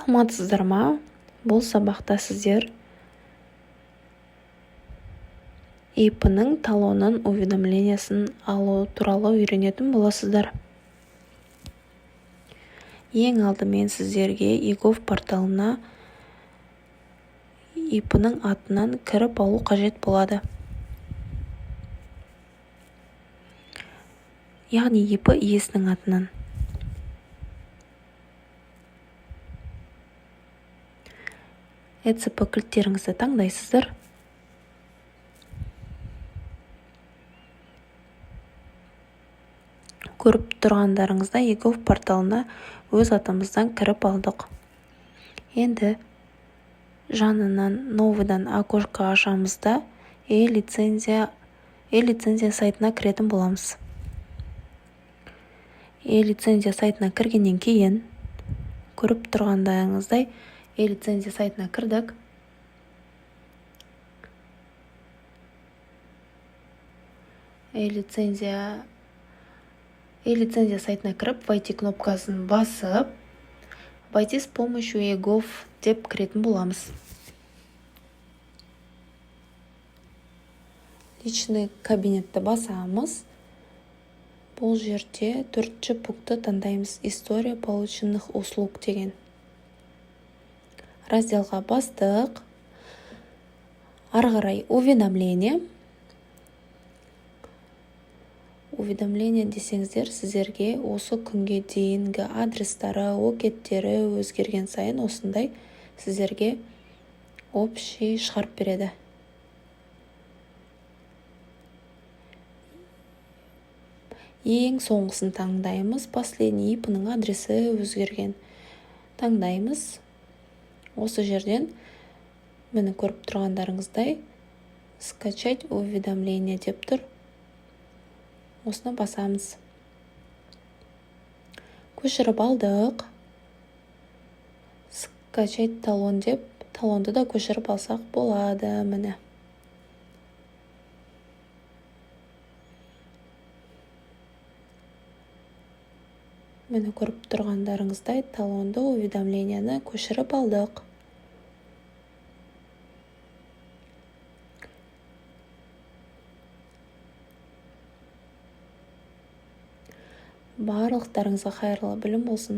Саламатсыздар ма? Бұл сабақта сіздер ИП-ның талонын, уведомлениесін алу туралы үйренетін боласыздар. Ең алдымен сіздерге eGov порталына ИП-ның атынан кіріп алу қажет болады. Яғни ИП иесінің атынан. ЭЦП кілттеріңізді таңдайсыздар. Көріп тұрғандарыңыздай, eGov порталына өз атымыздан кіріп алдық. Енді жанынан новыйдан окошко ашамыз да, е-лицензия сайтына кіретін боламыз. Е-лицензия сайтына кіргеннен кейін, көріп тұрғандарыңыздай, е-лицензия сайтына кірдік. Е-лицензия сайтына кіріп, «Войти» кнопкасын басып, «Войти с помощью eGov» деп кіретін боламыз. Личный кабинетті басамыз. Бұл жерде төртінші пунктті таңдаймыз, «История полученных услуг» деген разделға бастық. Ары қарай «Уведомление». «Уведомление» десеңіздер, сіздерге осы күнге дейінгі адрестары, ОКЭДтері өзгерген сайын осындай сіздерге общий шығарып береді. Ең соңғысын таңдаймыз, последний ИП-ның адресі өзгерген таңдаймыз. Осы жерден, міне, көріп тұрғандарыңыздай, «Скачать уведомление» деп тұр. Осыны басамыз. Көшіріп алдық. «Скачать талон» деп талонды да көшіріп алсақ болады, міне. Міне, көріп тұрғандарыңыздай, талонды, уведомлениені көшіріп алдық. Барлықтарыңызға қайырлы білім болсын!